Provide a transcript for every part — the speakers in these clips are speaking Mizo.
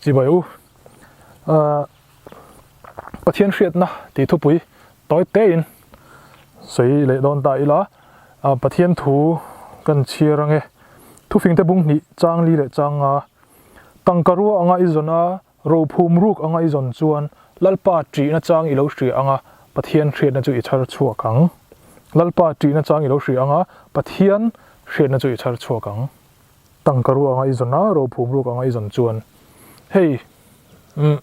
Chibai u. Pathian hriatna tih thupui tawi tein sawi leh dawn ta ila, Pathian thu kan chhiar ange. Thufingte bung hnih chang li leh chang nga tangka rua anga i zawn a, rophum ruk anga i zawn chuan Lalpa ṭihna chang i lo hria anga Pathian hriatna chu i chhar chhuak ang. Lalpa ṭihna chang i lo hria anga Pathian hriatna chu i chhar chhuak ang. Tangka rua anga i zawn a, rophum ruk anga i zawn chuan hei umm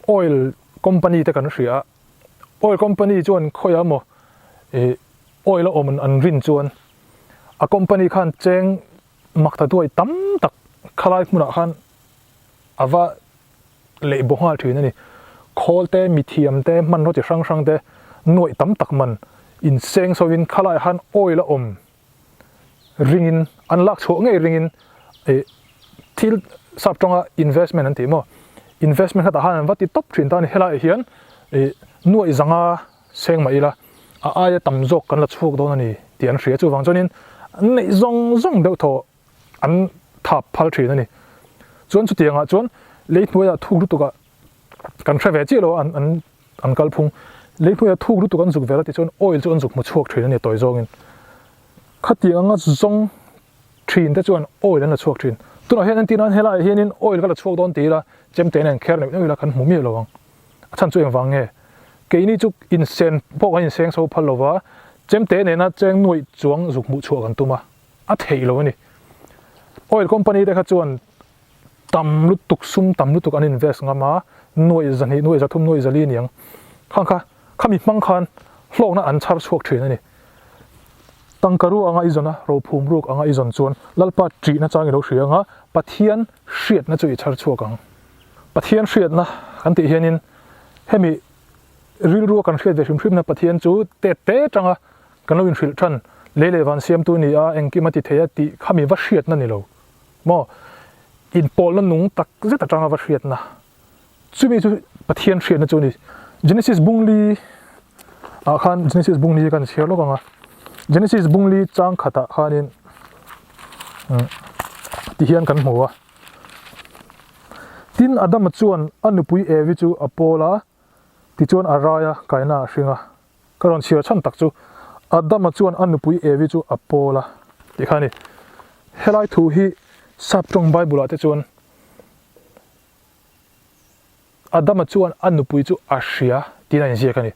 oil company te kan hria a, oil company chuan khawiah emaw ih oil a awm an rin chuan a company khan cheng makta duai tam tak khalai hmunah khan a va leh bawk nghal thin a ni. Khawl te, mithiam te, hmanraw chi hrang hrang te nuaih tam tak man inseng sawiin khalaiah khan oil a awm ringin an lak chhuah ngei ringin ih thil sap tawnga investment an tih maw investment kha tah khan an va ti tawp thin ta a ni helaiah hian ih nuaih zanga seng mah ila a aia tam zawk kan la chhuak dawn a ni tih an hria chuvang chuanin an neih zawng zawng deuh thaw an thap phal thin a ni chuan chutiangah chuan lei hnuaiah thuk lutukah kan hre ve chiah lo a an an an kal phung. Lei hnuaia thuk lutuk an zuk vel a tichuan oil chu an zuk hmu chhuak thin a ni tawi zawngin. Khatiang anga zawng thin te chuan oil an la chhuak thin. Tunah hian entir nan helaiah hianin oil ka la chhuak dawn ti ila chemte nen kher neuh neuh ila kan hmu miah lo ang. A chhan chu engvang nge? Keini chu insen pawh kan inseng so phal lova chemte nena cheng nuaih chuang zuk hmuh chhuah kan tum a, a theih lo a ni. Oil company te kha chuan tam lutuk sum tam lutuk an invest ngam a, nuaih zahnih, nuaih zathum, nuaih zali aniang khang kha khami hmang khan hlawkna an chhar chhuak thin a ni. Tangka ru anga i zawn a, rophum ruk anga i zawn chuan Lalpa ṭihna chang i lo hria anga Pathian hriatna chu i chhar chhuak ang. Pathian hriatna kan tih hianin hemi rilrua kan hriat ve hrim hrimna Pathian chu tet te tanga kan lo inhrilh than, lei leh van siamtu ni a, engkim a ti thei a tih khami va hriatna ni lo. Maw? Inpawlna nung tak zet atanga va hriatna. Chumi chu Pathian hriatna chu a ni. Genesis bungli ah khan Genesis bungli hi kan chhiar lawk ang a. Genesis bungli chang khatah khanin ti hian kan hmu a. Tin, Adama chuan a nupui Evi chu a pawl a, tichuan a rai a, kaina a hring a. Ka rawn chhiar chhan tak chu Adama chuan a nupui Evi chu a pawl a tih kha a ni. Helai thu hi Sap tawng Bible ah te chuan Adama chuan a nupui chu a hria tiin a inziak a ni.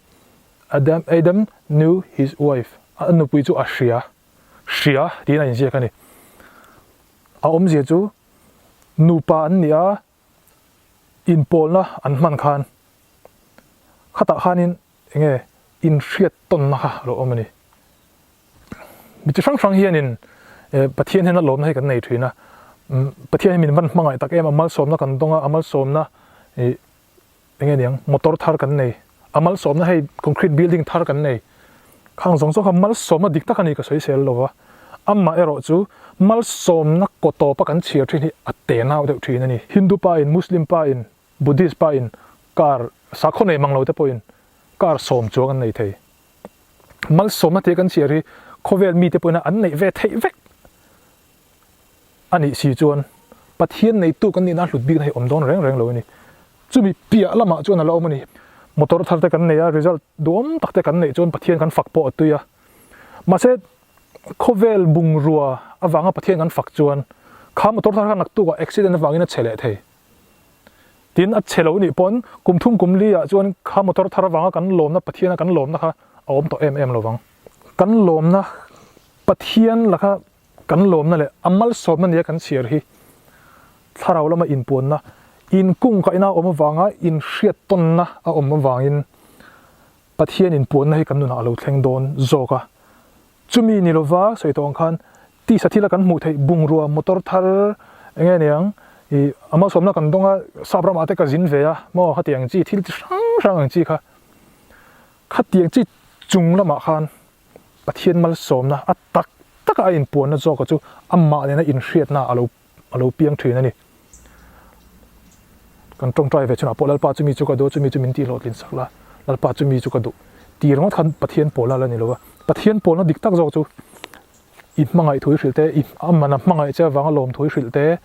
Adam, Adam knew his wife, a nupui chu a hria, hria tiin a inziak a ni. A awmzia chu nupa an ni a, inpawlna an hman khan khatah khanin enge inhriat tawnna kha a lo awm a ni. Mi chi hrang hrang hianin Pathian hian a lawmna hi kan nei thin a, Pathian hi min van hmangaih tak em a, malsawmna kan dawng a, a malsawmna ih enge niang motor thar kan nei, a malsawmna hei concrete building thar kan nei, khang zawng zawng kha malsawmna dik tak a ni ka sawi sel lo va, amah erawh chu malsawmna kaw tawpa kan chhiar thin hi a tenau deuh thin a ni. Hindu pa in, Muslim pa in, Buddhist pa in car sakhaw nei mang lo te pawhin car sawm chuang an nei thei. Malsawmna tih kan chhiar hi khawvel mite pawhin an neih ve theih vek a nih si chuan Pathian neitu kan nihna hlut bikna hi awm dawn reng reng lo a ni. Chumi piah lamah chuan a la awm a ni. Motor thar te kan nei a, result duhawm tak te kan neih chuan Pathian kan fak pawh a tui a. Mahse khawvel bungrua avanga Pathian kan fak chuan kha motor thar kha naktukah accident avangin a chhe leh thei. Tin, a chhe lo nih pawn kum thum kum li ah chuan kha motor thar avanga kan lawmna Pathiana kan lawmna kha a awm tawh em em lo vang. Kan lawmna Pathian laka kan lawmna leh a malsawmna nia kan chhiar hi thlarau lama inpuanna, inkungkaihna a awm avanga inhriattawnna a awm avangin Pathian inpuanna hi kan nunah a lo thleng dawn zawk a. Chumi ni lova sawi tawh ang khan tisa thila kan hmuh theih bungrua motor thar eng nge niang ih a malsawmna kan dawng a sap ramah te ka zin ve a maw khatiang chi thil chi hrang hrang ang chi kha khatiang chi chung lamah khan Pathian malsawmna a tak taka a inpuanna zawka chu amah nena inhriatna a lo a lo piang thin a ni. Kan tawngtai ve chhunah pawh Lalpa chumi chu ka duh a, chumi chu min tihhlawhtlin sak la, Lalpa chumi chu ka duh tih ringawt khan Pathian pawlna la ni lo va. Pathian pawlna dik tak zawk chu i hmangaih thu i hrilh te, i amana hmangaih che avanga lawm thu i hrilh te,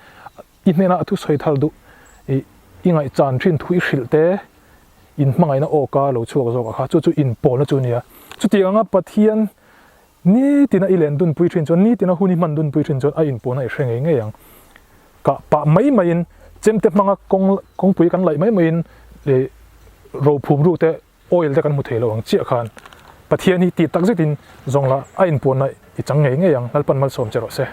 I hnena a thusawi thar duh i i ngaihchan thin thu i hrilh te in hmangaihna awka lo chhuak zawk a kha, chu chu inpawlna chu a ni a. Chutiang anga Pathian nitina i len dunpui thin chuan, nitina hun i hman dunpui thin chuan a inpawlna i hre ngei ngei ang. Kah pah mai maiin chemte hmanga kawng kawngpui kan laih mai maiin ih rophum ruk te oil te kan hmu thei lo ang chiah khan Pathian hi tih tak zetin zawng lah a inpuanna i chang ngei ngei ang, Lalpan malsawm che rawh se.